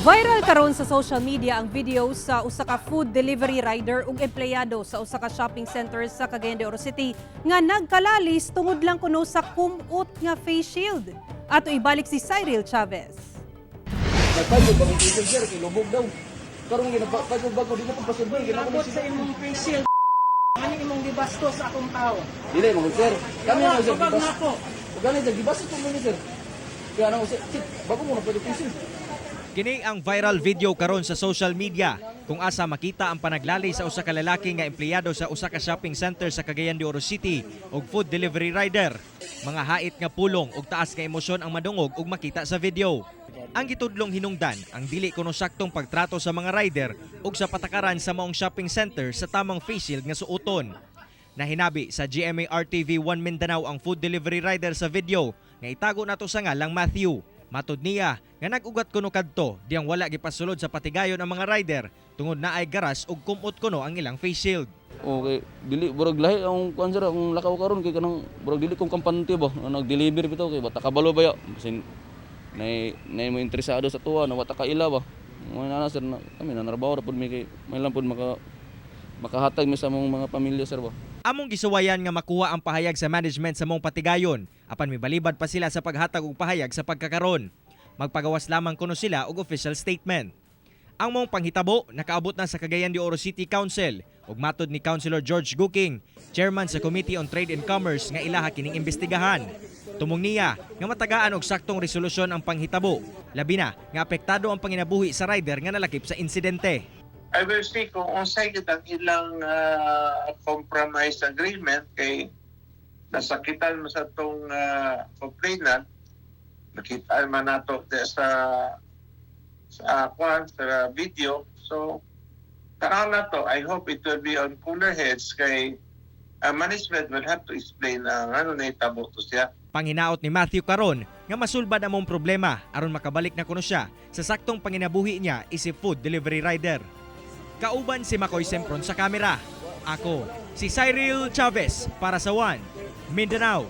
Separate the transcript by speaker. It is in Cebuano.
Speaker 1: Viral karon sa social media ang video sa usa ka food delivery rider ug empleyado sa usa ka shopping center sa Cagayan de Oro City nga nagkalalis tungod lang kuno sa kumot nga face shield. Ato ibalik si Cyril Chavez.
Speaker 2: Nagpagod ba kong sir, kay lubog daw. Karon ginapagod bago di na ko pasulbol ginako
Speaker 3: Abot sa imong face shield. Ano imong gibastos sa akong tao?
Speaker 2: Dili mo, sir. Kami na, sir,
Speaker 3: Tubag
Speaker 2: gibas.
Speaker 3: na ako.
Speaker 2: Gani, sir, gibas ito mo ni sir. Kaya ano, sir, sir, bago mo na pwede face shield.
Speaker 4: Kini ang viral video karon sa social media kung asa makita ang panaglali sa usa ka lalaki nga empleyado sa usa ka shopping center sa Cagayan de Oro City ug food delivery rider. Mga hait nga pulong ug taas nga emosyon ang madungog ug makita sa video. Ang gitudlong hinungdan ang dili kuno saktong pagtrato sa mga rider ug sa patakaran sa maong shopping center sa tamang face shield nga suoton. Nahinabi sa GMA RTV 1 Mindanao ang food delivery rider sa video nga itago nato sa ngalang Matthew. Matod niya nga nag-ugat kuno kadto diyang wala gipasulod sa patigayon ang mga rider tungod naay garas ug kumot kuno ang ilang face shield.
Speaker 2: Okay, dili burag lahi ang kuan, sir, akong lakaw karon kay kanang burag dili kong kampante ba nga nag-deliver bitaw kay bata kabalo ba ya. Basin nay nay mo interesado sa tuwa na wata kaila ba. Mo na na, sir, na, kami na narbaho ra pud mi kay may lang pud makahatag mi sa among mga pamilya, sir, ba.
Speaker 4: Among gisuwayan nga makuha ang pahayag sa management sa mong patigayon apan mibalibad pa sila sa paghatag og pahayag sa pagkakaron. Magpagawas lamang kuno sila og official statement. Ang mong panghitabo nakaabot na sa Cagayan de Oro City Council ug matod ni Councilor George Guking, chairman sa Committee on Trade and Commerce, nga ilaha kining imbestigahan. Tumong niya nga matagaan og saktong resolusyon ang panghitabo, labi na nga apektado ang panginabuhi sa rider nga nalakip sa insidente.
Speaker 5: I will see kung unsay gid ang ilang compromise agreement kay nasakitan mo sa tong complainant. Nakita man nato de sa kwan, sa video. So tanaw na to. I hope it will be on cooler heads kay management will have to explain ang ano nahitabo to siya.
Speaker 4: Panghinaot ni Matthew karon nga masulbad ang mong problema aron makabalik na kuno siya sa saktong panginabuhi niya isip food delivery rider. Kauban si Makoy Sempron sa kamera. Ako, si Cyril Chavez para sa One Mindanao.